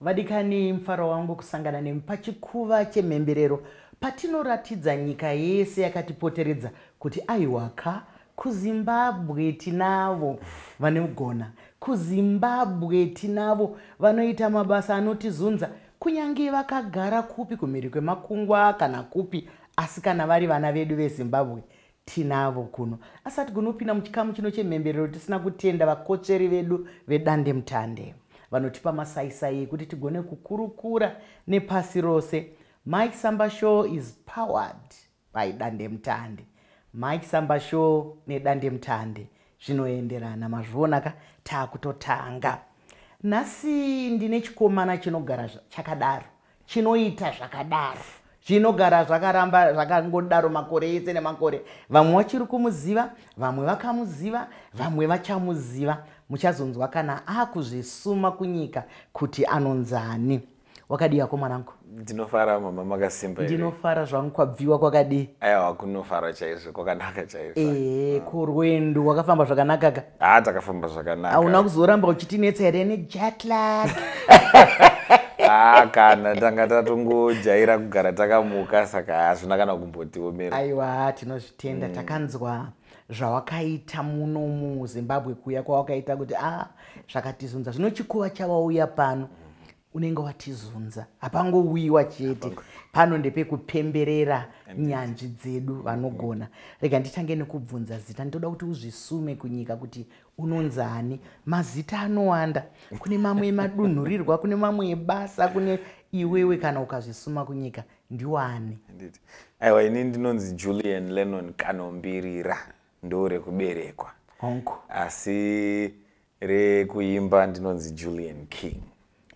Vadikani, mufaro wangu kusangana nemi pachikuva chemhemberero, patinoratidza nyika yese yakatipoteredza kuti aiwaka, kuZimbabwe tinavo vanogona, kuZimbabwe tinavo vanoita mabasa anotizunza, kunyange vakagara kupi, kumhiri kwemakungwa kana kupi, asi kana vari vana vedu veZimbabwe tinavo kuno. Asati kunopinda muchikamu chino chemhemberero tisina kutenda vakotsveri vedu vedandemutande vanotipa masaisai ekuti tigone kukurukura nepasi rose. Mike Samba Show is powered by Dandemutande. Mike Samba Show nedandemutande zvinoenderana, mazvionaka. Taakutotanga. Nhasi ndine chikomana chinogara chakadaro, chinoita zvakadaro, zvinogara zvakaramba zvakangodaro makore ese nemakore. Vamwe vachiri kumuziva, vamwe vakamuziva, vamwe vachamuziva. Muchazonzwa kana akuzvisuma kunyika kuti anonzani. Wakadii ako, mwanangu? Ndinofara, mama. Makasimba here? Ndinofara zvangu. Kwabviwa kwakadii? Aiwa, kunofara chaizvo, kwakanaka chaizvo. Ee, kurwendo wakafamba zvakanaka ka? Ha, takafamba zvakanaka. Hauna kuzoramba uchitinetsa here nejetlag? Ha, kana tanga tatongojaira kugara takamuka, saka hazvina kana kumbotiomera. Aiwa, tinozvitenda. Takanzwa zvawakaita muno muZimbabwe, kuuya kwawakaita, kuti a zvakatizunza. Zvino chikuva chavauya pano, unenge watizunza. Hapangouyiwa chete pano, ndepekupemberera nyanzvi dzedu vanogona. Rega nditange nekubvunza zita. Ndinoda kuti uzvisume kunyika kuti unonzani. Mazita anowanda, kune mamwe emadunhurirwa, kune mamwe ebasa, kune iwewe. Kana ukazvisuma kunyika, ndiwani? Handiti. Aiwa, ini ndinonzi Julian Lennon Kanombirira, ndo rekuberekwa. Hongu. Asi rekuimba ndinonzi Julian King.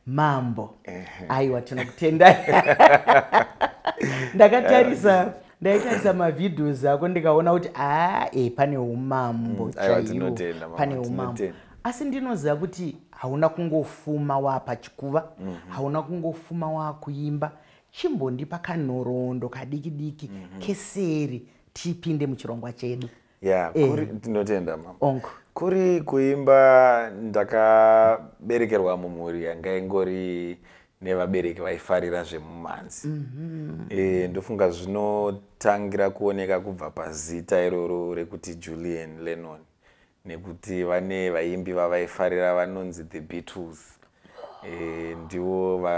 Mambo, aiwa, tinokutendai. Ndakatarisa, ndaitarisa mavideos ako, ndikaona kuti aa e pane umambo Aiwa, chaiwo. Tinotenda, mama, Pane umambo. Tinotenda. Asi ndinoziva kuti hauna kungofuma wapachikuva, hauna kungofuma wakuimba. Chimbondipa kanhoroondo kadiki diki keseri, tipinde muchirongwa chedu. Ya, kuri tinotenda, mama. Ongo. Kuri kuimba, ndakaberekerwa mumhuri yanga ingori nevabereki vaifarira zvemumanzi. Ndofunga zvinotangira kuoneka kubva pazita iroro rekuti Julian Lennon, nekuti vane vaimbi vavaifarira vanonzi The Beatles. Ndivo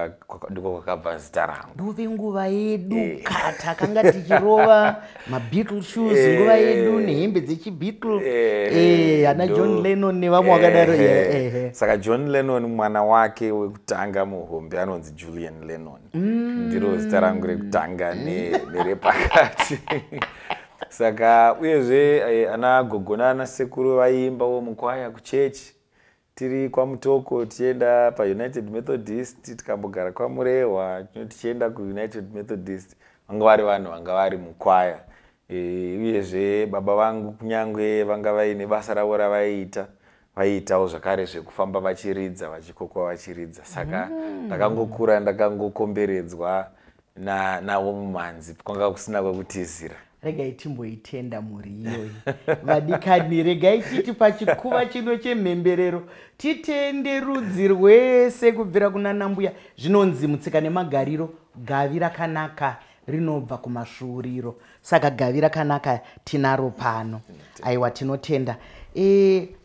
ndiko kwakabva zita rangu. Ndove nguva yedu ka, takanga tichirova maBeatle shoes nguva yedu nehembe dzechiBeatle. Ana John Lennon nevamwe vakadaro. Saka John Lennon, mwana wake wekutanga muhombe anonzi Julian Lennon. Ndiro zita rangu rekutanga nerepakati. Saka uyezve ana gogo naana sekuru vaiimbawo mukwaya kuchechi tiri kwaMutoko, tichienda paUnited Methodist, tikambogara kwaMurehwa, tichienda kuUnited Methodist. Vanga vari vanhu vanga vari mukwaya. Uyezve baba vangu, kunyange vanga vaine basa ravo ravaiita, vaiitawo zvakare zvekufamba vachiridza, vachikokwa vachiridza. Saka ndakangokura ndakangokomberedzwa navo mumhanzi, kwanga kusina kwekutizira. Regai timboitenda mhuri iyoyi. Vadikani, regai titi pachikuva chino chemhemberero titende rudzi rwese kubvira kuna nambuya. Zvinonzi mutsika nemagariro, gavi rakanaka rinobva kumasvuuriro, saka gavi rakanaka tinaro pano. Aiwa, tinotenda.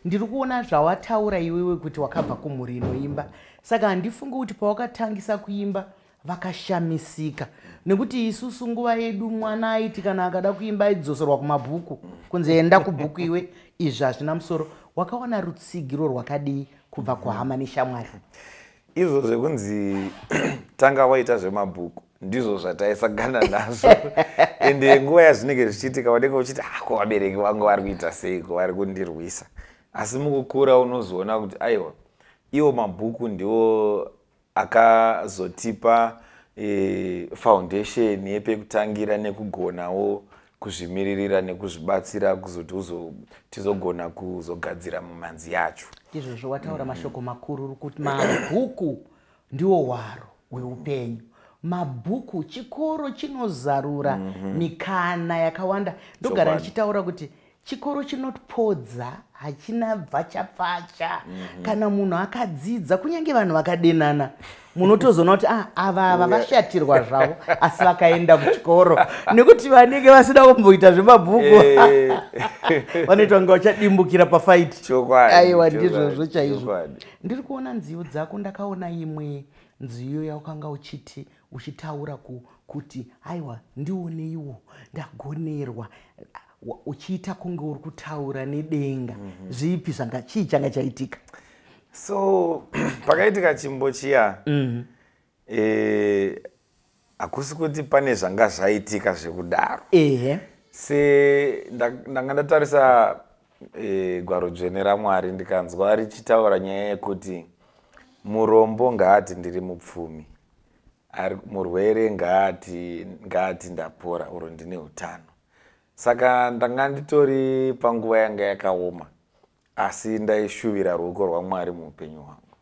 Ndiri kuona zvawataura iwewe kuti wakabva kumhuri inoimba, saka handifungi kuti pawakatangisa kuimba vakashamisika, nekuti isusu nguva yedu mwana aiti kana akada kuimba aidzoserwa kumabhuku, kunzi enda kubhuku iwe, izvi hazvina musoro. Wakawana rutsigiro rwakadii kubva kuhama neshamwari? Izvo zvekunzi tanga waita zvemabhuku ndizvo zvataisangana nazvo. Ende nguva yazvinenge zvichiitika unenge uchiti, "Ah, ko vabereki vangu vari kuita seiko? Vari kundirwisa." Asi mukukura unozoona kuti aiwa, iwo mabhuku ndiwo akazotipa foundation yepekutangira nekugonawo kuzvimiririra nekuzvibatsira, kuzoti tizogona kuzogadzira mumanzi yacho. Izvozvo wataura mashoko makuru, kuti mabhuku ndiwo hwaro hweupenyu. Mabhuku, chikoro chinozarura mikana yakawanda. Ndogara Chokwadi. ndichitaura kuti Chikoro chinopodza, hachina bvacha pfacha. Kana munhu akadzidza, kunyange vanhu vakadenana, munotozoona kuti, ah, ava vashatirwa zvavo, asi vakaenda kuchikoro, nekuti vanenge vasina kumboita zvemabhuku vanoita kunge vachadimbukira pafight. Aiwa, ndizvozvo chaizvo. Ndiri kuona nziyo dzako. Ndakaona imwe nziyo yaukanga uchiti uchitaura kuti aiwa, ndioneiwo, ndagonerwa, uchiita kunge uri kutaura nedenga. Zvipi zvanga, chii changa chaitika? So pakaitika chimbo chiya, hakusi kuti pane zvanga zvaitika zvekudaro. Se ndanga ndatarisa gwaro dzvene raMwari, ndikanzwa richitaura nyaya yekuti murombo ngaati ndiri mupfumi, ari murwere ngaati ndapora uro ndine utano. Saka ndanga nditori panguva yanga yakaoma, asi ndaishuvira ruoko rwaMwari muupenyu hwangu.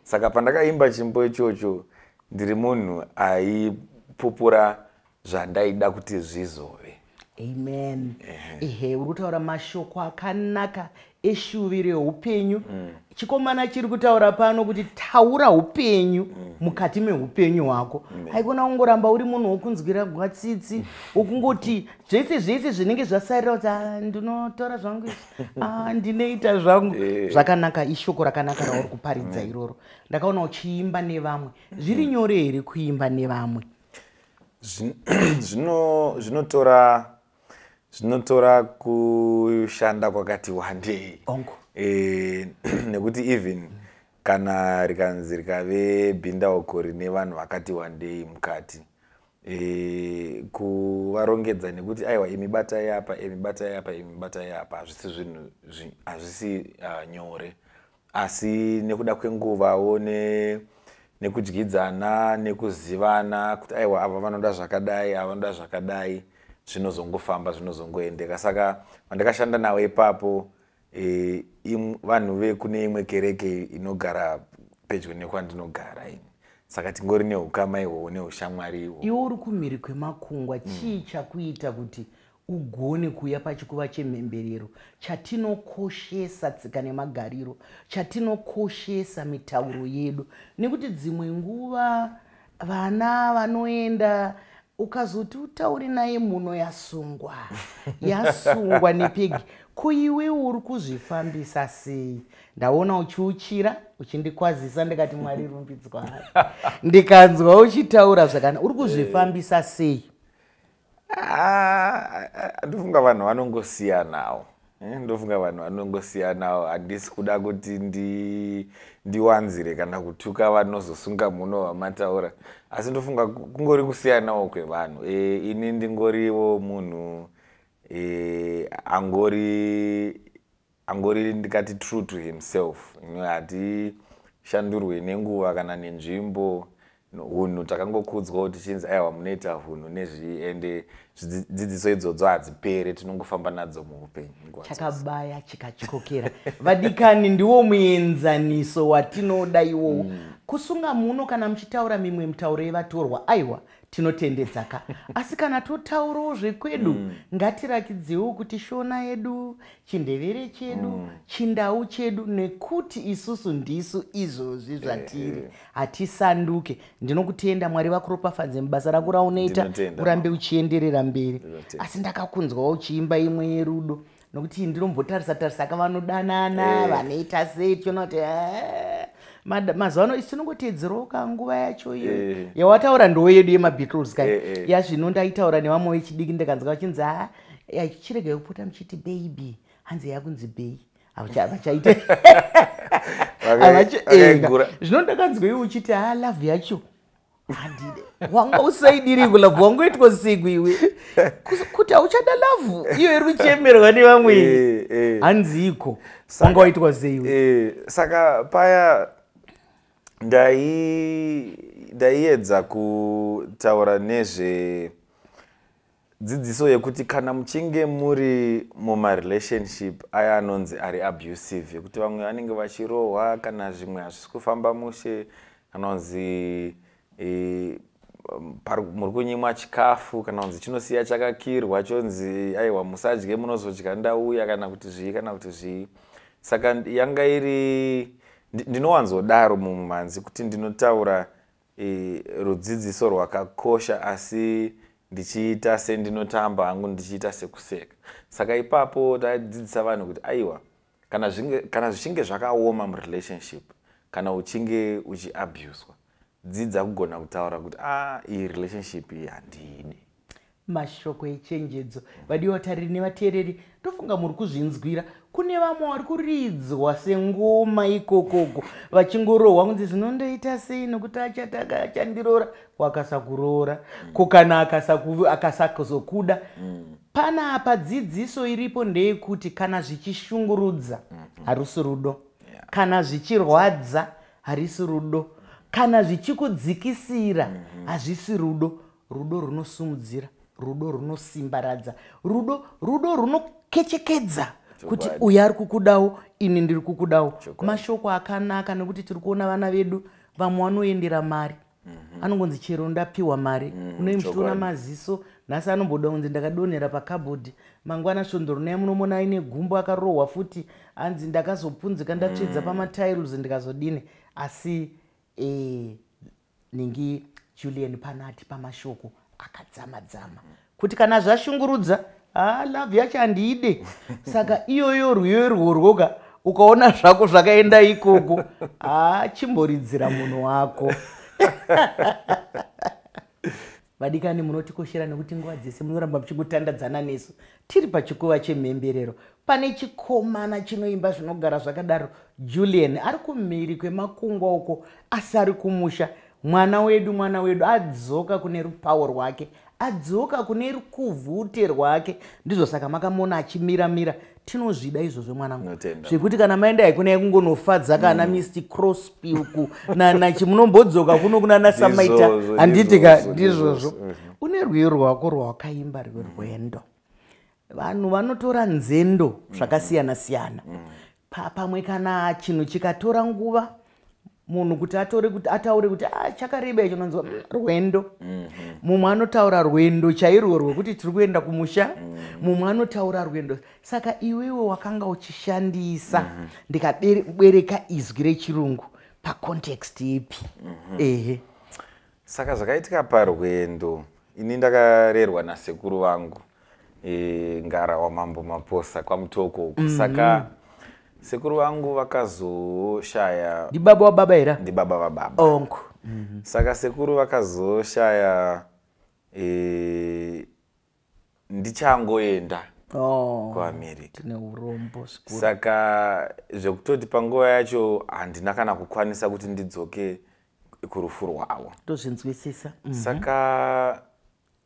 Saka pandakaimba chimbo ichocho, ndiri munhu aipupura zvandaida kuti zvizove. Amen. Ehe, uri kutaura mashoko akanaka eshuviro yeupenyu. Chikomana chiri kutaura pano kuti taura upenyu mukati meupenyu hwako. Haikona kungoramba uri munhu wokunzwira gwatsitsi, wokungoti zvese zvese zvinenge zvasarira kuti, "Ah, ndinotora zvangu izvi, ah, ndinoita zvangu." Zvakanaka, ishoko rakanaka rauri kuparidza iroro. Ndakaona uchiimba nevamwe. Zviri nyore here kuimba nevamwe? Zvinotora kushanda kwakati wandei. Nekuti even kana rikanzi rikave bhindauko rine vanhu vakati wandei mukati, kuvarongedza nekuti aiwa, imi batai apa, imi batai apa, imi batai apa, hazvisi zvinhu hazvisi nyore. Asi nekuda kwenguvawo nekudyidzana nekuzivana kuti aiwa, ava vanoda zvakadai, ava vanoda zvakadai, zvinozongofamba, zvinozongoendeka. Saka vandakashanda navo ipapo, vanhu vekune imwe kereke inogara pedyo nekwandinogara ini. Saka tingori neukama ihwohwo neushamwari ihwohwo. Iwe uri kumhiri kwemakungwa. Chii chakuita kuti ugone kuuya pachikuva chemhemberero chatinokoshesa tsika nemagariro, chatinokoshesa mitauro yedu? Nekuti dzimwe nguva vana vanoenda, ukazoti utauri naye, muno yasungwa, yasungwa nepegi. Kuiwe uri kuzvifambisa sei? Ndaona uchiuchira, uchindikwazisa, ndikati Mwari rumbidzwa, ndikanzwa uchitaura zvakana. Uri kuzvifambisa sei? Ah, ndofunga vanhu vanongosiyanawo. Ndofunga vanhu vanongosiyanawo. Handisi kuda kuti ndiwanzire kana kutuka vanozosunga muno vamataura, asi ndofunga kungori kusiyanawo kwevanhu. Ini ndingoriwo munhu angori ndikati true to himself. Hatishandurwe nenguva kana nenzvimbo. Hunhu takangokudzwawo tichinzi aiwa, munoita hunhu nezvii, ende dzidziso idzodzo hadzipere, tinongofamba nadzo muupenyu nguva dzose. Chakabaya chikatyokera. Vadikani, ndiwo muenzaniso watinoda iwowo. Kusunga muno, kana muchitaura mimwe mitauro yevatorwa, aiwa, tinotendedzaka, asi kana totaurawo zvekwedu, ngatirakidzewo kuti Shona yedu, Chindevere chedu, Chindau chedu, nekuti isusu ndisu izvozvi zvatiri, hatisanduke. Ndinokutenda, Mwari vakuropafadze mubasa rako raunoita. Ndinotenda, urambe uchienderera mberi. Ndinotenda. Asi ndakakunzwawo uchiimba imwe yerudo, nokuti ndinombotarisa tarisa kavanodanana, vanoita sei, tichiona kuti mazuva ano isu tinongotedzerawo kanguva yacho iyo yawataura, ndo yedu yemaBeatles kai. Yazvino ndaitaura nevamwe vechidiki, ndikanzwa vachinzi, ha, chiregai kupota muchiti baby, hanzi yakunzi bae, havachaite. Vakaigura. Zvino ndakanzwa iwe uchiti, ha, love yacho handide. Wanga usaidiri kulove, wangoitwa siku iwe kuti hauchada love iyo iri kuchemerwa nevamwe. Hanzi iko wanga waitwa sei iwe? Saka paya ndaiedza kutaura nezve dzidziso yekuti kana muchinge muri mumarelationship aya anonzi ari abusive, yekuti vamwe vanenge vachirohwa, kana zvimwe hazvisi kufamba mushe, kana kunzi Muri kunyimwa chikafu, kana kunzi chinosiya chakakirwa, chonzi aiwa, musadye, munozodya ndauya, kana kuti zvii, kana kuti zvii. Saka yanga iri, ndinowanzodaro mumhanzi kuti ndinotaura rudzidziso rwakakosha, asi ndichiita sendinotamba hangu, ndichiita sekuseka. Saka ipapo tadzidzisa vanhu kuti aiwa, kana zvichinge zvakaoma murelationship, kana uchinge uchiabuswa, dzidza kugona kutaura kuti a ah, iyi relationship iyi handiidi. Mashoko echenjedzo, vadiwa tariri nevateereri. Ndofunga muri kuzvinzwira. Kune vamwe vari kuridzwa sengoma ikokoko, vachingorohwa kunzi zvinondoita sei, nokuti achataka achandiroora, wakasakuroora. Ko kana akasazokuda? Panapa dzidziso iripo ndeyekuti kana zvichishungurudza, harusi rudo. Kana zvichirwadza, harisi rudo. Kana zvichikudzikisira, hazvisi rudo. Rudo runosumudzira, rudo runosimbaradza, rudo runokechekedza kuti uyu ari kukudawo, ini ndiri kukudawo. Mashoko akanaka, nekuti tiri kuona vana vedu vamwe vanoendera mari. Anongonzi chero ndapiwa mari. Unoi muchitoona maziso nhasi anomboda kunzi ndakadonhera pakabhodhi, mangwana, svondo rinouya munomona aine gumbo akarohwa futi, hanzi ndakazopunzika, ndatsvedza pamatiles, ndikazodini. Asi ningi Julian panati pamashoko akadzama dzama kuti kana zvashungurudza, ha, love yacho handiide. Saka iyoyo rwiyo irworwoka, ukaona zvako zvakaenda ikoko, ha, chimboridzira munhu wako. Vadikani, munotikoshera nekuti nguva dzese munoramba muchingotandadzana nesu. Tiri pachikuva chemhemberero. Pane chikomana chinoimba zvinogara zvakadaro. Julian ari kumhiri kwemakungwa uko, asi ari kumusha. Mwana wedu, mwana wedu adzoka kune rupawo rwake, adzoka kune rukuvhute rwake. Ndizvo saka makamona achimiramira. Tinozvida izvozvo, mwanangu, zvekuti kana maenda haikuna kungonofadza kana Mr Crosby uku nachimunombodzoka kuno kuna naSamaita, handiti ka? Ndizvozvo. Une rwiyo rwako rwawakaimba, rwerwendo. Vanhu vanotora nzendo zvakasiyana siyana. Pamwe kana chinhu chikatora nguva, munhu kuti atore, kuti ataure kuti ah, chakareba icho, unonzwa rwendo. Mumwe anotaura rwendo chairwo rwekuti tiri kuenda kumusha. Mumwe anotaura rwendo. Saka iwewe wakanga uchishandisa, ndikabereka izwi rechirungu, pacontext ipi? Ehe. Saka zvakaitika parwendo, ini ndakarerwa nasekuru vangu, Ngara waMambo Maposa kwaMutoko uku. Saka sekuru vangu vakazoshaya. Ndibaba wababa here? Ndibaba vababa. Onko. Saka sekuru vakazoshaya ndichangoenda kuAmerica. Tine urombo zvikuru. Saka zvekutoti panguva yacho handina kana kukwanisa kuti ndidzoke kurufu rwavo. Tozvinzwisisa. Saka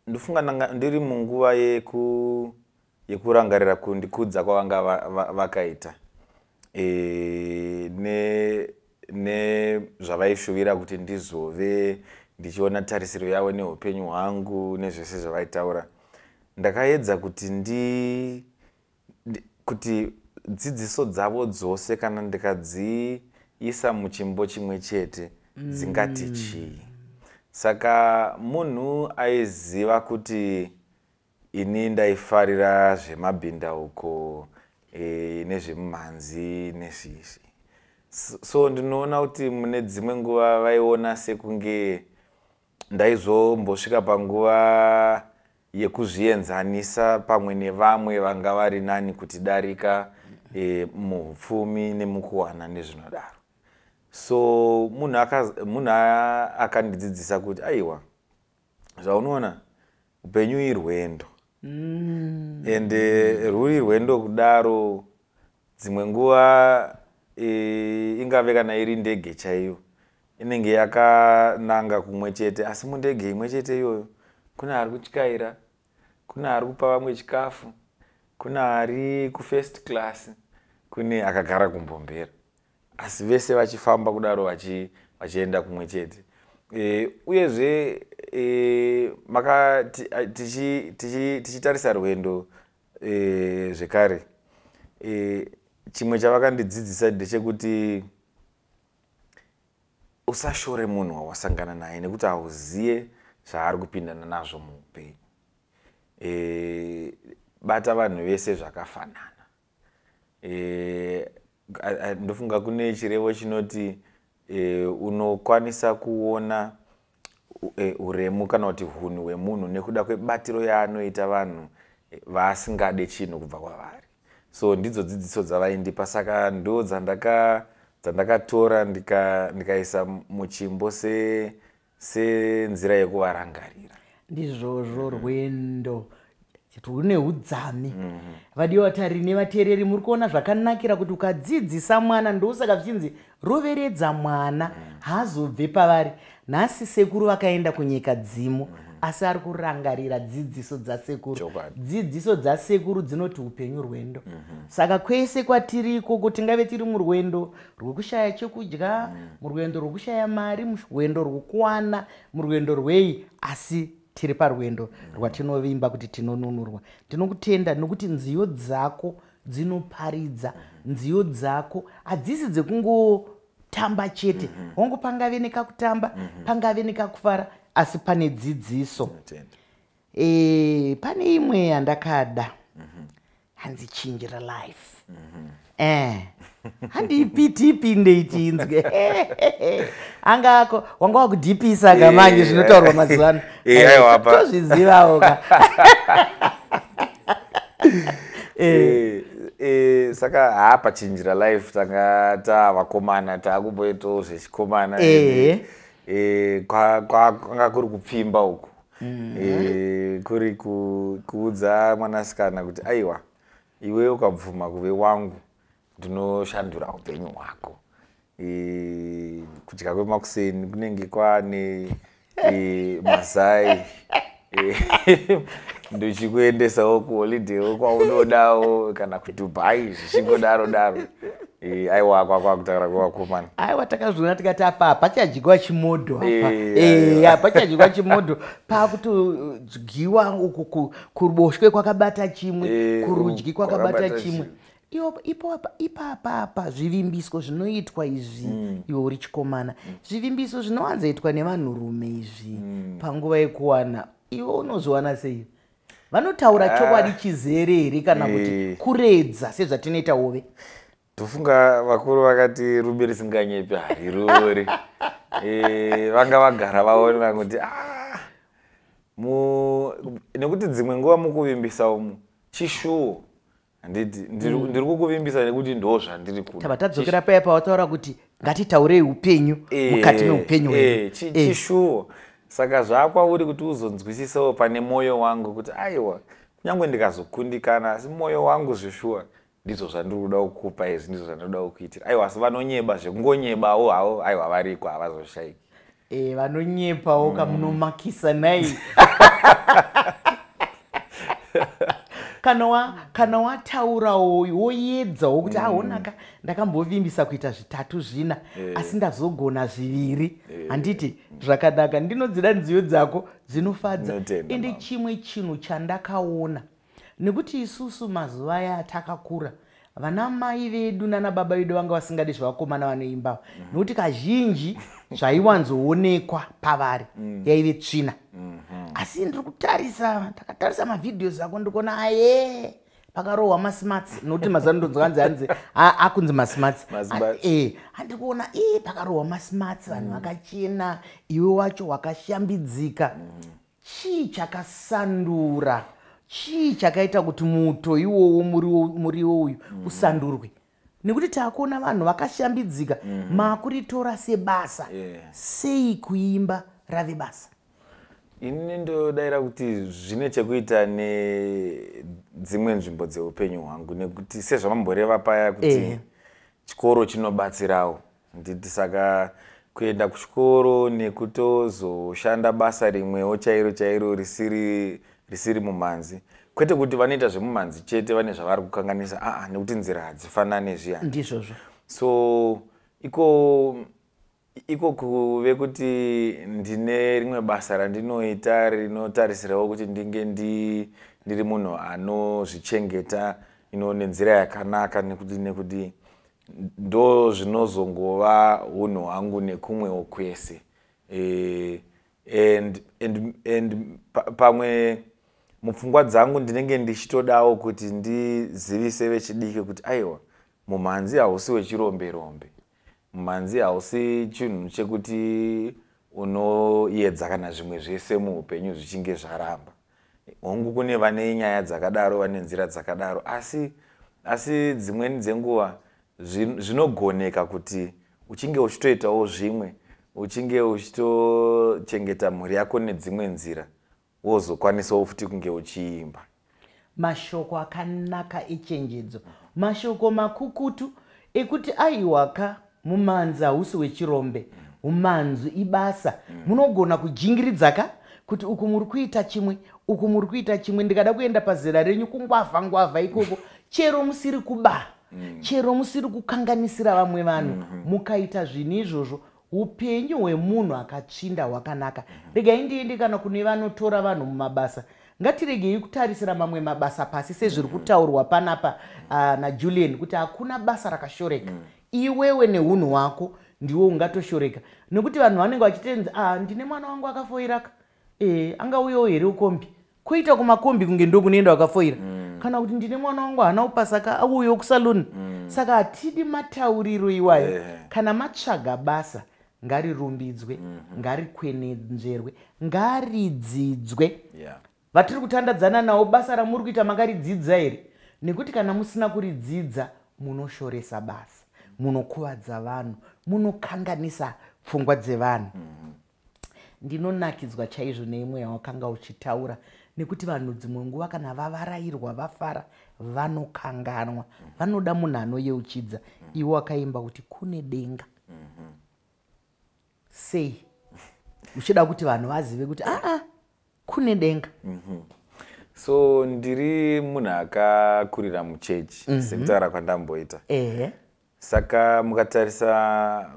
ndofunga ndiri munguva yekurangarira kundikudza kwavanga vakaita nezvavaishuvira kuti ndizove, ndichiona tarisiro yavo neupenyu hwangu nezvese zvavaitaura. Ndakaedza kuti kuti dzidziso dzavo dzose, kana ndikadziisa muchimbo chimwe chete, dzingati chii? Saka munhu aiziva kuti ini ndaifarira zvemabhindauko nezvemumhanzi nezvizvi. So ndinoona kuti mune dzimwe nguva vaiona sekunge ndaizombosvika panguva yekuzvienzanisa pamwe nevamwe vanga vari nani kutidarika muupfumi nemukuwana nezvinodaro. So munhu akandidzidzisa kuti aiwa, zvaunoona, upenyu irwendo. Ende rwuri rwendo kudaro, dzimwe nguva ingave kana iri ndege chaiyo inenge yakananga kumwe chete, asi mundege imwe chete iyoyo kune ari kutyaira, kune ari kupa vamwe chikafu, kune ari kufirst class, kune akagara kumbombera, asi vese vachifamba kudaro vachienda kumwe chete. Uyezve tichitarisa rwendo zvekare, chimwe chavakandidzidzisa ndechekuti usashore munhu wawasangana naye, nekuti hauziye zvaari kupindana nazvo muupenyu. Bata vanhu vese zvakafanana. Ndofunga kune chirevo chinoti unokwanisa kuona uremu kana kuti hunhu hwemunhu nekuda kwebatiro yaanoita vanhu vaasingade chinhu kubva kwavari. So ndidzo dzidziso dzavaindipa, saka ndo dzandakatora ndikaisa muchimbo senzira yekuvarangarira. Ndizvozvo, rwendo rune udzami. Vadiwa vatariri nevateereri, muri kuona zvakanakira kuti ukadzidzisa mwana, ndosaka zvichinzi roveredza mwana, haazobve pavari. Nhasi sekuru vakaenda kunyika dzimo, asi ari kurangarira dzidziso dzasekuru. Dzidziso dzasekuru dzinoti upenyu rwendo. Saka kwese kwatiri ikoko, tingave tiri murwendo rwekushaya chekudya, murwendo rwekushaya mari, murwendo rwekuwana, murwendo rwei, asi tiri parwendo rwatinovimba kuti tinonunurwa. Ndinokutenda nokuti nziyo dzako dzinoparidza, nziyo dzako hadzisi dzekungotamba chete. Hongu, pangave nekakutamba, pangave nekakufara, asi pane dzidziso. Pane imwe yandakada, hanzi "Chinjira Life". Handipi tipinde tinzwe. Angako wanga wakudhipisa ka manje, zvinotaurwa mazuva ano. Aiwa, Tozvizivawo ka. Saka haa, paChinjira Life tanga tavakomana, taakumboitawo zvechikomana. Kwanga kuri kupfimba uku, kuri kuudza mwanasikana kuti aiwa, iwe ukabvuma kuve wangu, ndinoshandura upenyu hwako. Kudya kwemakuseni kunenge kwane mazai, ndochikuendesawo kuholiday kwaunodawo kana kuDubai, zvichingodaro daro. Aiwa, kwakutaura kwevakomana. Aiwa, takazviona tikati apa hapachadyiwa chimodho apa. Aiwa. Hapachadyiwa chimodho, paakutodyiwa uku kuruboshwe kwakabata chimwe, kurudyi kwakabata kwakabata chimwe. Chimwe. Ipapapa zvivimbiso zvinoitwa izvi, iwe uri chikomana, zvivimbiso zvinowanzoitwa nevanhurume izvi panguva yekuwana, iwe unozviwana sei? Vanotaura chokwadi chizere here, kana kuti kuredza sezvatinoita hove? Tofunga vakuru vakati rume risinganyepi harirori. Vanga vagara vaona kuti nekuti dzimwe nguva mukuvimbisa umu chishuwo, handiti? Ndiri kukuvimbisa nekuti ndo zvandiri kuda. Tava tadzokera paya pawataura kuti ngatitaurei upenyu mukati meupenyu hwedu. Chishuwo. Saka zvakwauri kuti uzonzwisisawo pane mwoyo wangu kuti aiwa, kunyange ndikazokundikana, asi mwoyo wangu zvishuwa ndizvo zvandiri kuda kukupa izvi, ndizvo zvandinoda kukuitira. Aiwa, asi vanonyeba zvekungonyebawo havo, aiwa, variko, havazoshayiki. Vanonyepawo kamunomakisa nai. Kana wataurawo, woyedzawo kuti aonaka, ndakambovimbisa kuita zvitatu, zvina, asi ndazogona zviviri, handiti zvakanaka? Ndinodzida nziyo dzako, dzinofadza. Ndinotenda, Ende mama. chimwe chinhu chandakaona, nekuti isusu mazuva aya atakakura, vana mai vedu nana baba vedu vanga vasingadi zvevakomana vanoimba, nekuti kazhinji zvaiwanzoonekwa pavari yaive tsvina. Asi ndiri kutarisa, ndakatarisa mavideos ako, ndikuona aye pakarohwa masmarts, nokuti mazuva ano ndonzwa hanzi akunzi masmarts. Masmarts. Handiri kuona pakarohwa masmarts, vanhu vakachena, iwe wacho wakashambidzika. Chii chakasandura? Chii chakaita kuti muto iwowo, muriwo uyu usandurwe? Nekuti taakuona vanhu vakashambidzika, maakuritora sebasa. Sei kuimba rave basa? Ini ndodayira kuti zvine chekuita nedzimwe nzvimbo dzeupenyu hwangu, nekuti sezvamamboreva paya kuti chikoro chinobatsirawo, nditi saka kuenda kuchikoro nekutozoshanda basa rimwewo chairo chairo risiri mumhanzi, kwete kuti vanoita zvemumhanzi chete vane zvavari kukanganisa, aa, nekuti nzira hadzifanane zviya. Ndizvozvo. So iko kuve kuti ndine rimwe basa randinoita rinotarisirawo kuti ndinge ndiri munhu anozvichengeta ino nenzira yakanaka, nekuti ndo zvinozongova unhu hwangu nekumwewo kwese. And pamwe mupfungwa dzangu ndinenge ndichitodawo kuti ndizivise vechidiki kuti aiwa, mumhanzi hausi wechirombe rombe, mumhanzi hausi chinhu chekuti unoedza kana zvimwe zvese muupenyu zvichinge zvaramba. Hongu, kune vane nyaya dzakadaro, vane nzira dzakadaro, asi dzimweni dzenguva zvinogoneka kuti uchinge uchitoitawo zvimwe, uchinge uchitochengeta mhuri yako nedzimwe nzira, wozokwanisawo futi kunge uchiimba. Mashoko akanaka echenjedzo, mashoko makukutu ekuti aiwaka, mumanzi hausi wechirombe, umanzi ibasa. Munogona kujingiridzaka kuti uku muri kuita chimwe, uku muri kuita chimwe. Ndikada kuenda pazera renyu, kungwavha ngwavha ikoko, chero musiri kuba, chero musiri kukanganisira vamwe vanhu, mukaita zvinhu izvozvo, upenyu hwemunhu akatsvinda hwakanaka. Regai ndiende kana kune vanotora vanhu mumabasa. Ngatiregei kutarisira mamwe mabasa pasi, sezviri kutaurwa panapa naJulian kuti hakuna basa rakashoreka. Iwewe neunhu hwako ndiwo ungatoshoreka, nekuti vanhu vanenge vachitenzi, ah, ndine mwana wangu akafoiraka, angauyewo here ukombi kuita kumakombi kunge ndokunoenda wakafoira, kana kuti ndine mwana wangu haana kupasaka, auyewo kusaluni. Saka hatidi matauriro iwayo. Kana matsvaga basa, ngarirumbidzwe, ngarikwenenzverwe, ngaridzidzwe. Vatiri kutandadzana navo, basa ramuri kuita makaridzidza here? Nekuti kana musina kuridzidza, munoshoresa basa, munokuvadza vanhu, munokanganisa pfungwa dzevanhu. Ndinonakidzwa chaizvo neimwe yawakanga uchitaura, nekuti vanhu dzimwe nguva kana vavarayirwa, vafara, vanokanganwa, vanoda munhu anoyeuchidza. Iwe wakaimba kuti kune denga. Sei uchida kuti vanhu vazive kuti aa, kune denga? So ndiri munhu akakurira muchechi, sekutaura kwandamboita. Saka mukatarisa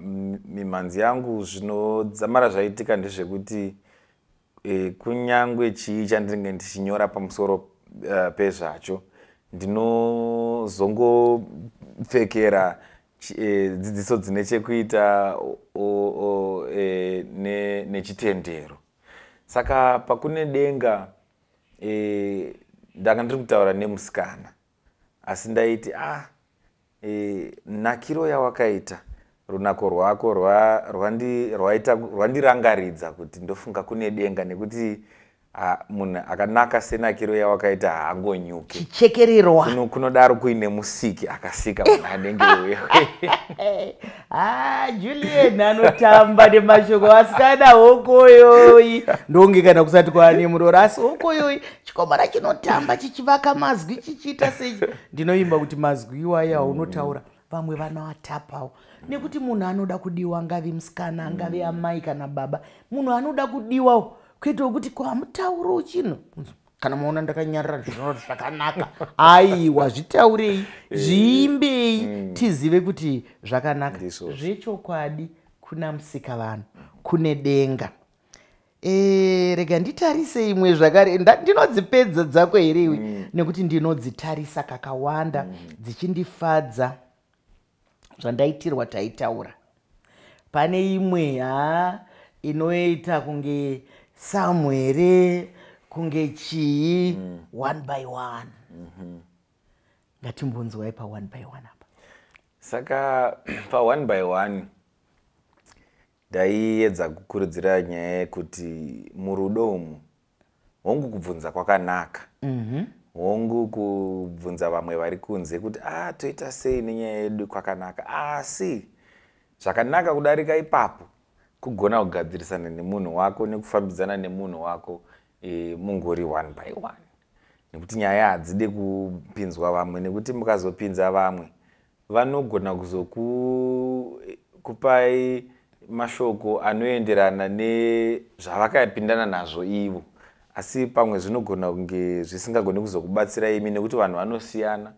mimhanzi yangu, zvinodzamara zvaitika ndezvekuti kunyangwe chii chandinenge ndichinyora pamusoro pezvacho, ndinozongopfekera dzidziso dzine chekuita nechitendero. Saka pakune denga, ndanga ndiri kutaura nemusikana, asi ndaiti, ah, nakiro yawakaita, runako rwako rwandirangaridza kuti ndofunga kune denga, nekuti munhu akanaka senakiro yawakaita haangonyuki. Chichekererwa. Kunodaro kuine musiki akasika munhu anenge iwewe. Ah, Julian anotamba nemashoko. Asikana, hokoyoi, ndonge kana kusati kwaane murora, asi hokoyoi, chikomana chinotamba chichivaka mazwi, chichiita sei. Ndinoimba kuti mazwi iwaya aunotaura, vamwe vanoatapawo, nekuti munhu anoda kudiwa, angave musikana, angave amai kana baba, munhu anoda kudiwawo, kuitawo kuti kwamutaurawo chinhu. Kana maona ndakanyarara, zvinova zvakanaka. Aiwa, zvitaurei, zviimbei, tizive kuti zvakanaka. Ndizvozvo. Zvechokwadi, kuna musika vanhu, kune denga. Rega nditarise imwe zvakare. Ndinodzipedza dzako here iwe? Nekuti ndinodzitarisa kakawanda, dzichindifadza. Zvandaitirwa taitaura, pane imwe ha inoita kunge samwere, kunge chii, "One by One". Ngatimbonzwai pa "One by One" apa. Saka pa "One by One" ndaiedza kukurudzira nyaya yekuti murudo umu, hongu, kubvunza kwakanaka, hongu, kubvunza vamwe vari kunze kuti a, toita sei nenyaya yedu, kwakanaka, asi zvakanaka kudarika ipapo kugona kugadzirisana nemunhu wako nekufambidzana nemunhu wako, mungori one by one, nekuti nyaya hadzide kupinzwa vamwe, nekuti mukazopinza vamwe vanogona kuzokupai mashoko anoenderana nezvavakapindana nazvo ivo, asi pamwe zvinogona kunge zvisingagoni kuzokubatsira imi, nekuti vanhu vanosiyana,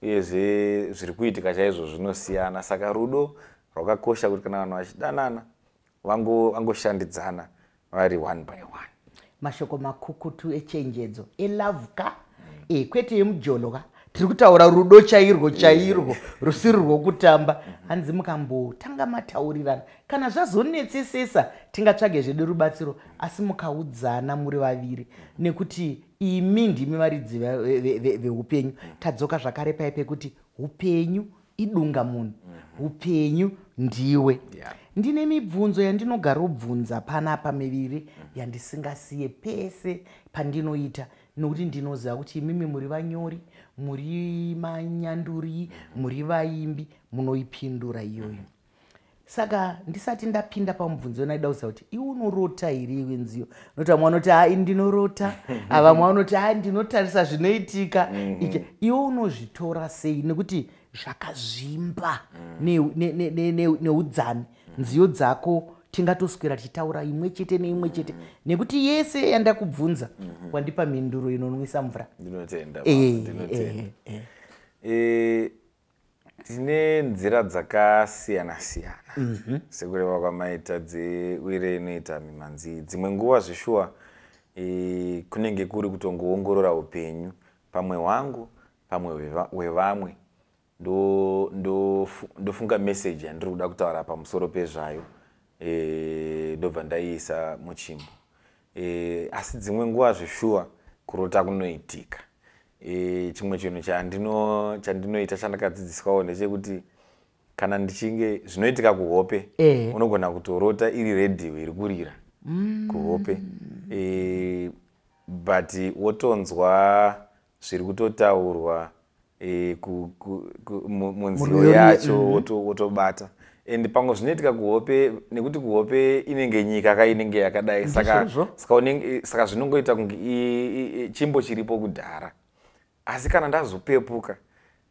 uyezve zviri kuitika chaizvo zvinosiyana. Saka rudo rwakakosha kuti kana vanhu vachidanana, vangoshandidzana vari one by one. Mashoko makukutu echenjedzo, e love ka, kwete yemujolo ka. Tiri kutaura rudo chairwo chairwo, rusiri rwokutamba. Hanzi mukambotanga mataurirana, kana zvazonetsesesa tingatsvage zvedu rubatsiro, asi mukaudzana muri vaviri, nekuti imi ndimi varidzi veupenyu. Tadzoka zvakare pai pekuti upenyu idunga munhu, upenyu ndiwe. Ndine mibvunzo yandinogarobvunza panapa miviri yandisingasiye pese pandinoita, nokuti ndinoziva kuti imimi muri vanyori, muri manyanduri, muri vaimbi, munoipindura iyoyo. Saka ndisati ndapinda pamubvunzo, naida kuziva kuti iwe unorota here iwe nziyo? Nokuti vamwe vanoti, "Hai, ndinorota." Vamwe vanoti, "Hai, ndinotarisa zvinoitika." Ichi iwe unozvitora sei? Nekuti zvakazvimba neudzami nziyo dzako, tingatoswera tichitaura imwe chete neimwe chete, nekuti yese yandakubvunza wandipa mhinduro inonwisa mvura. Ndinotenda, ndinotenda. Tine nzira dzakasiyana siyana, sekureva kwamaita, dzeuire inoita mimhanzi. Dzimwe nguva zvishuwa kunenge kuri kutongoongorora upenyu, pamwe hwangu, pamwe hwevamwe, ndofunga meseji yandiri kuda kutaura pamusoro pezvayo, ndobva ndaiisa muchimbo. Asi dzimwe nguva zvishuwa kurota kunoitika. Chimwe chinhu chandinoita chandakadzidziswawo ndechekuti kana ndichinge zvinoitika kuhope, unogona kutorota iri redhiyo iri kurira kuhope, but wotonzwa zviri kutotaurwa munziyo Murwiyo yacho, wotobata. And pamwe zvinoitika kuhope nekuti kuhope inenge nyika ka inenge yakadai, saka Ndizvozvo. saka zvinongoita kunge chimbo chiripo kudhara. Asi kana ndazopepuka,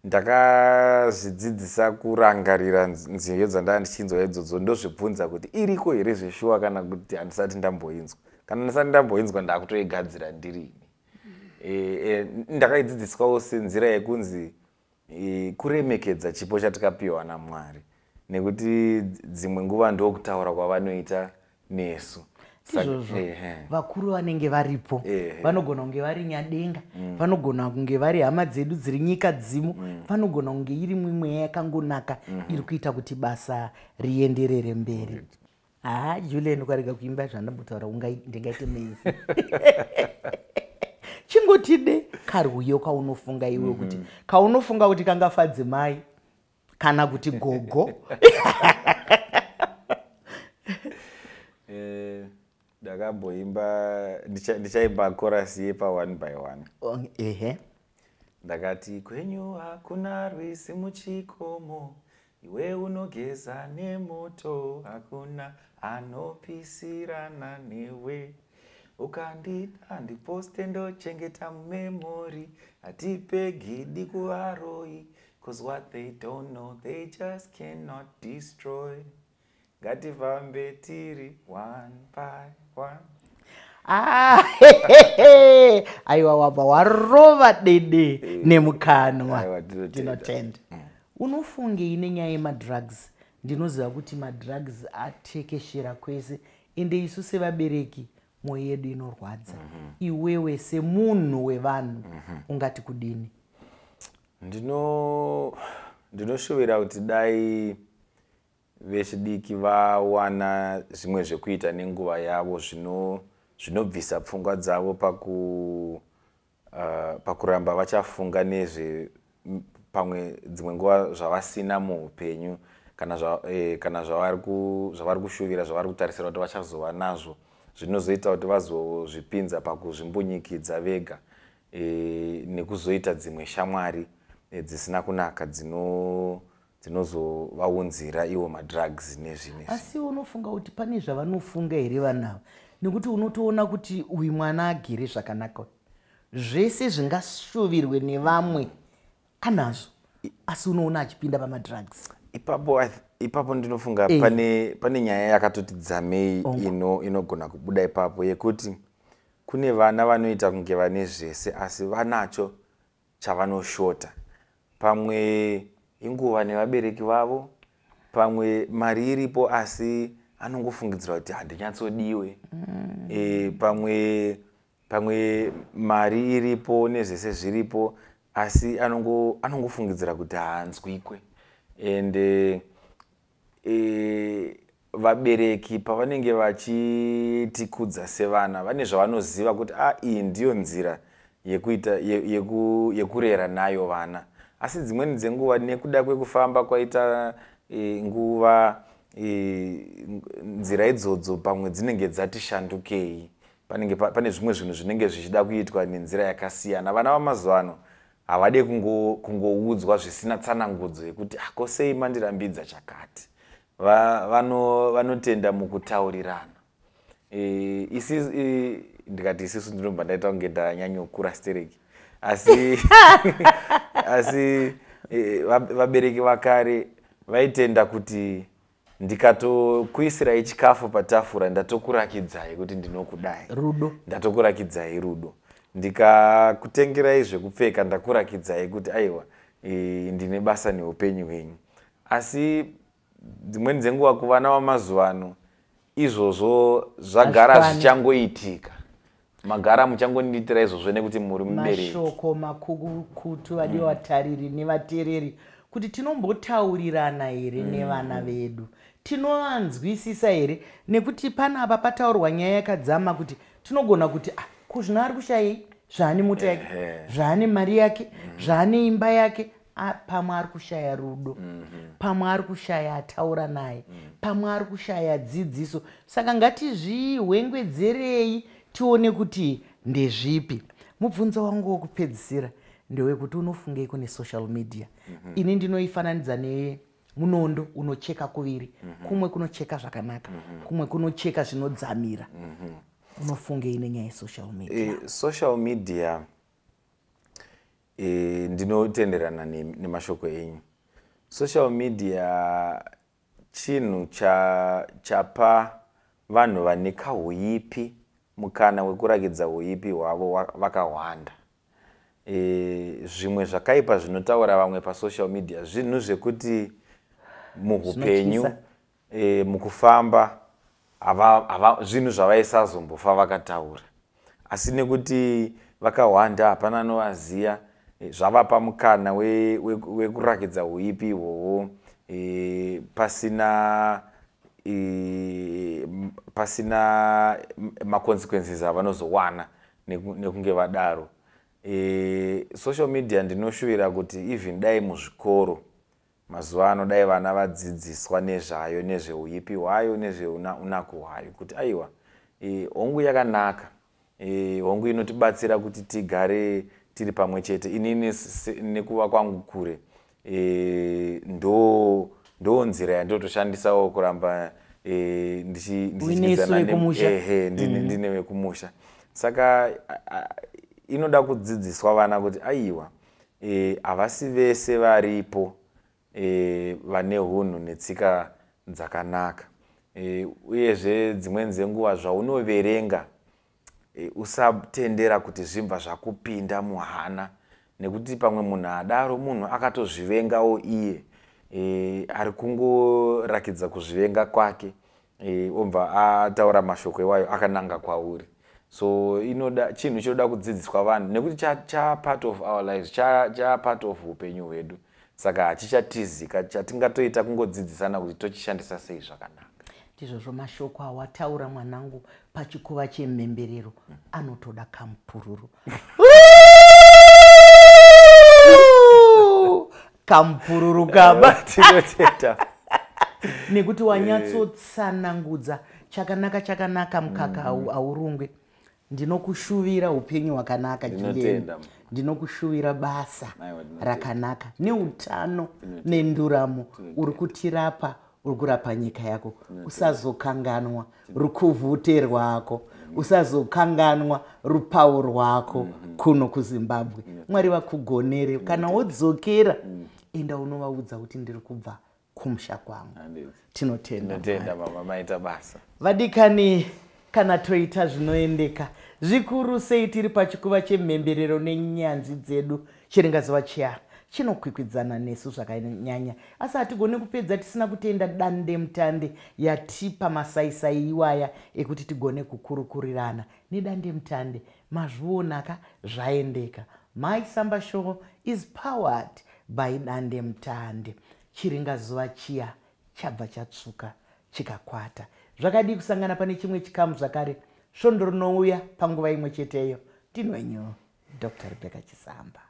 ndakazvidzidzisa kurangarira nziyo dzandaa ndichinzwa idzodzo, ndozvibvunza kuti iriko here zveshuwa kana kuti handisati ndamboinzwa. Kana ndisati ndamboinzwa, ndakutoigadzira ndirini. Ndakaidzidziswawo senzira yekunzi kuremekedza chipo chatikapiwa naMwari, nekuti dzimwe nguva ndokutaura kwavanoita nesu. Izvozvo, vakuru vanenge varipo vanogona kunge vari nyadenga, vanogona kunge vari hama dzedu dziri nyika dzimu, vanogona kunge iri mimweya yakangonaka iri kuita kuti basa rienderere mberi. Ha, Julian, ukarega kuimba zvandambotaura, ndingaite menzi. Chingotide karwiyo kaunofunga iwe kuti kaunofunga kuti kangafadze mai kana kuti gogo. Ndakamboimba, ndichaimba chorus yepa "One by One". Ehe. Ndakati, "Kwenyu hakuna rwizi muchikomo, iwe unogeza nemoto, hakuna anopisirana newe. Ukandida ndiposte, ndochengeta mumemory, hatipe gidi kuvaroi, 'cause what they don't know they just cannot destroy. Ngatifambe tiri one by one." Ah, aiwa, wabva warova dede nemukanwa. Aiwa, tinotenda. Tinotenda. Unofungei nenyaya yemadrugs? Ndinoziva kuti madrugs atekeshera kwese, ende isu sevabereki mwoyo yedu inorwadza. Iwewe semunhu wevanhu ungati kudini? Ndinoshuvira kuti dai vechidiki vawana zvimwe zvekuita nenguva yavo zvinobvisa pfungwa dzavo pakuramba vachafunga nezve pamwe dzimwe nguva zvavasina muupenyu, kana zvavari kushuvira, zvavari kutarisira kuti vachazova nazvo, zvinozoita kuti vazozvipinza pakuzvimbunyikidza vega nekuzoita dzimwe shamwari dzisina kunaka dzinozovaunzira iwo madrugs nezvimwe. Asi unofunga kuti pane zvavanofunga here vanhu ava? Nekuti unotoona kuti uyu mwana agere zvakanaka, zvese zvingashuvirwe nevamwe anazvo, asi unoona achipinda pamadrugs. Ipapo ndinofunga pane nyaya yakatoti dzamei inogona kubuda ipapo, yekuti kune vana vanoita kunge vane zvese asi vanacho chavanoshota. Pamwe inguva nevabereki vavo, pamwe mari iripo asi anongofungidzira kuti handinyatsodiwe. Pamwe mari iripo nezvese zviripo. Asi anongofungidzira kuti haanzwikwe. Ende vabereki pavanenge vachitikudza sevana, vane zvavanoziva kuti iyi ndiyo nzira yekuita yekurera nayo vana. Asi dzimweni dzenguva, nekuda kwekufamba kwaita nguva, nzira idzodzo pamwe dzinenge dzati shandukei. Panenge pane zvimwe zvinhu zvinenge zvichida kuitwa nenzira yakasiyana. Vana vamazuva ano havade kungoudzwa zvisina tsanangudzo yekuti, "Ko sei mandirambidza chakati?" Vanotenda mukutaurirana. Ndikati isisu, ndinobva ndaita kunge ndanyanyokura stereki, asi vabereki vakare vaitenda kuti ndikatokuisirai chikafu patafura, ndatokurakidzai kuti ndinokudai. Rudo. Ndatokurakidzai rudo. Ndikakutengerai zvekupfeka, ndakurakidzai kuti aiwa, ndine basa neupenyu hwenyu. Asi dzimweni dzenguva kuvana vamazuva ano izvozvo zvagara Hazvikwani. zvichangoitika. Magara muchangondiitira izvozvo nekuti muri mubereki. Mashoko makukutu, vadiwa vatariri nevateereri, kuti tinombotaurirana here nevana vedu? Tinovanzwisisa here? Nekuti panapa pataurwa nyaya yakadzama kuti tinogona kuti, "Ah, kuzvino ari kushayei zvaane mota yake, zvaane mari yake, zvaane imba yake?" Ah, pamwe ari kushaya rudo, pamwe ari kushaya ataura naye, pamwe ari kushaya dzidziso. Saka ngatizvihwengwedzerei tione kuti ndezvipi. Mubvunzo wangu wokupedzisira ndewekuti unofungei kune social media? Ini ndinoifananidza nemunondo unocheka kuviri. Kumwe kunocheka zvakanaka, kumwe kunocheka zvinodzamira. Unofungei nenyaya yesocial media? Social media, ndinotenderana nemashoko enyu. Social media chinhu chapa vanhu vane kahuipi mukana wekurakidza huipi hwavo vakawanda. Zvimwe zvakaipa zvinotaura vamwe pasocial media zvinhu zvekuti muhupenyu Zvinotyisa. Mukufamba zvinhu zvavaisazombofa vakataura, asi nekuti vakawanda, hapana anovaziva, zvavapa mukana wekurakidza huipi ihwohwo pasina maconsequences avanozowana nekunge vadaro. Social media, ndinoshuvira kuti even dai muzvikoro mazuva ano dai vana vadzidziswa nezvayo, nezveuipi hwayo, nezveunaku hwayo, kuti aiwa, hongu yakanaka, hongu inotibatsira kuti tigare tiri pamwe chete. Inini nekuva kwangu kure, ndo nzira yandinotoshandisawo kuramba Uinesu ndichidyidzana vekumusha. Ehe, ndine vekumusha. Saka inoda kudzidziswa vana kuti aiwa, havasi vese varipo vane hunhu netsika dzakanaka. Uyezve dzimweni dzenguva zvaunoverenga, usatendera kuti zvibva zvakupinda muhana, nekuti pamwe munhu adaro munhu akatozvivengawo iye, ari kungorakidza kuzvivenga kwake, obva ataura mashoko iwayo akananga kwauri. So inoda chinhu chinoda kudzidziswa vanhu, nekuti cha part of our lives, cha part of upenyu hwedu. Saka hachichatizika. Chatingatoita kungodzidzisana kuti tochishandisa sei zvakanaka. Ndizvozvo. Mashoko awataura, mwanangu, pachikuva chemhemberero anotoda kamupururu, kamupururu kaba. Tinotenda. Nekuti wanyatsotsanangudza chakanaka chakanaka. Mukaka haurungwe. Ndinokushuvira upenyu hwakanaka, Julian. Ndinotenda. Ndinokushuvira basa Aiwa, ndinotenda. rakanaka neutano nenduramo. Uri kutirapa, uri kurapa nyika yako. Usazokanganwa rukuvhute rwako, usazokanganwa rupawo rwako kuno kuZimbabwe. Mwari vakugonere. Kana wodzokera, enda unovaudza kuti ndiri kubva kumusha kwangu. Handiti. Tinotenda. Tinotenda mama, maita basa. Vadikani, kana toita zvinoendeka zvikuru sei tiri pachikuva chemhemberero nenyanzvi dzedu. Chiringazuva chiya chinokwikwidzana nesu zvakanyanya, asi hatigoni kupedza tisina kutenda dande mutande yatipa masaisai iwaya ekuti tigone kukurukurirana nedande mutande. Mazvionaka, zvaendeka. Mai Samba Show is powered by Dande Mutande. Chiringazuva chiya chabva chatsvuka chikakwata. Zvakadii kusangana pane chimwe chikamu zvakare svondo rinouya panguva imwe cheteyo. Ndinwenyu Dr. Rebecca Chisamba.